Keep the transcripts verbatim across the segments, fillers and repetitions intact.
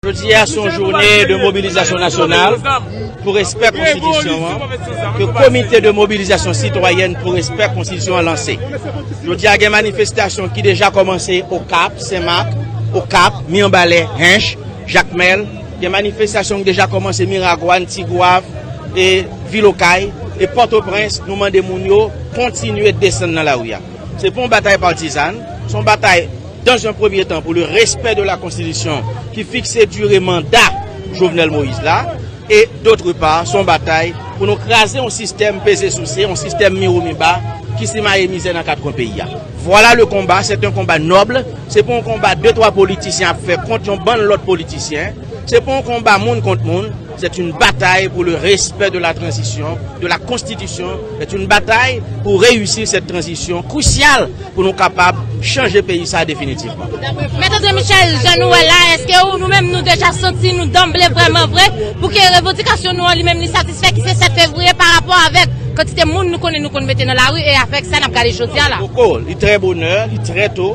Jodi a se yon jounen de mobilizasyon nasyonal pou respè konstitisyon an, ke Komite de Mobilizasyon Sitwayèn pou Respè Konstitisyon an lanse. Jodi a gen manifestasyon ki deja kòmanse Okap, Senmak, Okap, Miranbalè, Hench, Jakmèl. Gen manifestasyon ki deja kòmanse Miragwàn, Tigwav, e Vil Okay, e Pòtoprens. Nou mande moun yo kontinye desann nan lari a. Se pa yon batay patizan, se yon batay dans un premier temps pour le respect de la Constitution qui fixe durée mandat Jovenel Moïse la, e d'autre part, se yon batay pou nou kraze yon sistèm peze souse, yon sistèm miwo miba ki simaye mizè nan kat kwen peyi a. Voilà le combat, c'est un combat noble, se pa yon konba de twa politisyen ap fè kont yon bann lòt politisyen, se pa yon konba moun kont moun, c'est une bataille pour le respect de la transition, de la constitution, c'est une bataille pour réussir cette transition cruciale pou nou kapab chanje peyi sa definitivman. Mèt André Michel, jan nou wè la, èske ou, nou menm nou deja santi nou danble vrèman vre pou ke revandikasyon nou an li menm li satisfè ki se sèt fevriye pa rapò avèk kantite moun nou konnen nou konn mete nan lari e avèk sa n ap gade jodi a la? Poko, li trè bonè, li trè to.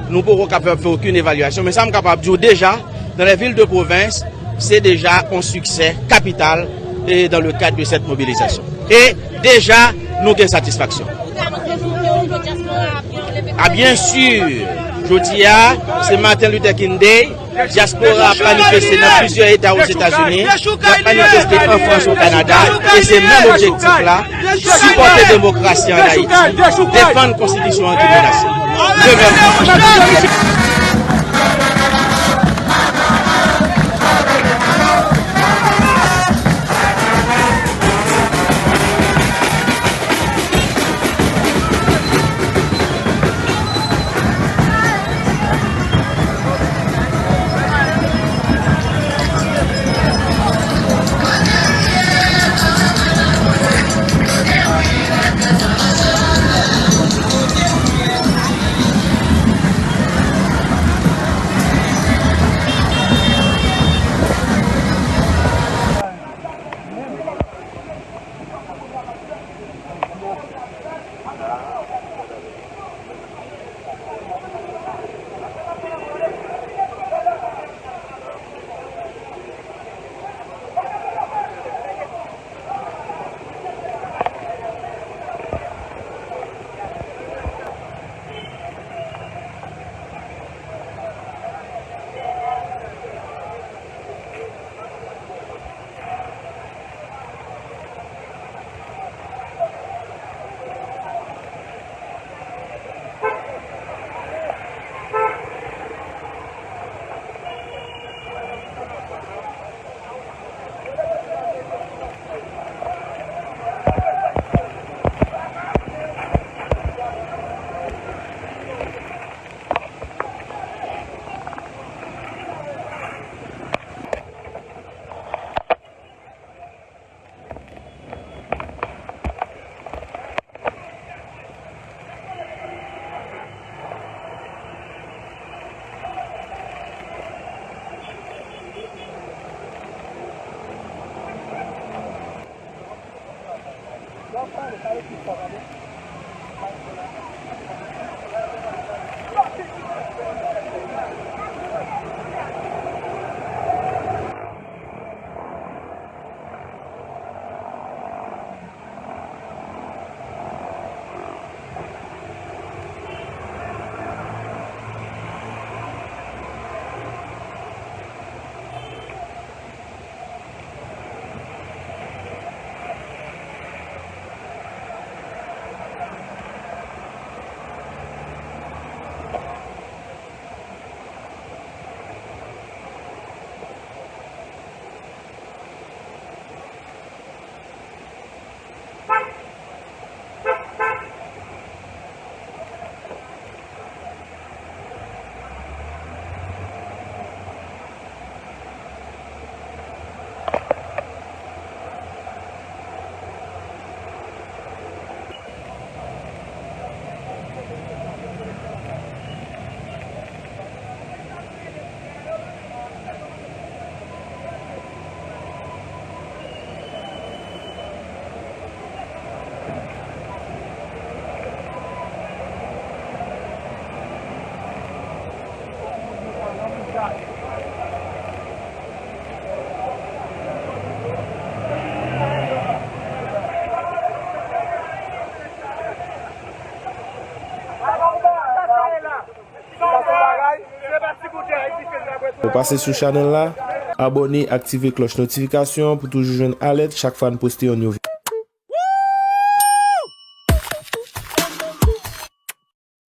Nou poko kapab fè okenn evalyasyon, men sa m kapab di w deja, dans les villes de province, se deja yon siksè kapital e dans le cadre de cette mobilisation. E deja, nou gen satisfaksyon. A byen si, jodi a, se Martin Luther King Day, dyaspora ap manifeste nan plizyè eta Ozetazini, y ap manifeste an Frans, o Kanada, e se menm objektif la, sipòte demokrasi ann Ayiti, defann konstitisyon an ki menase. Je vous remercie. Ou pase sou chanèl la, abòne, aktive klòch notifikasyon pou toujou jwenn alèt chak fwa n poste yon nouvo.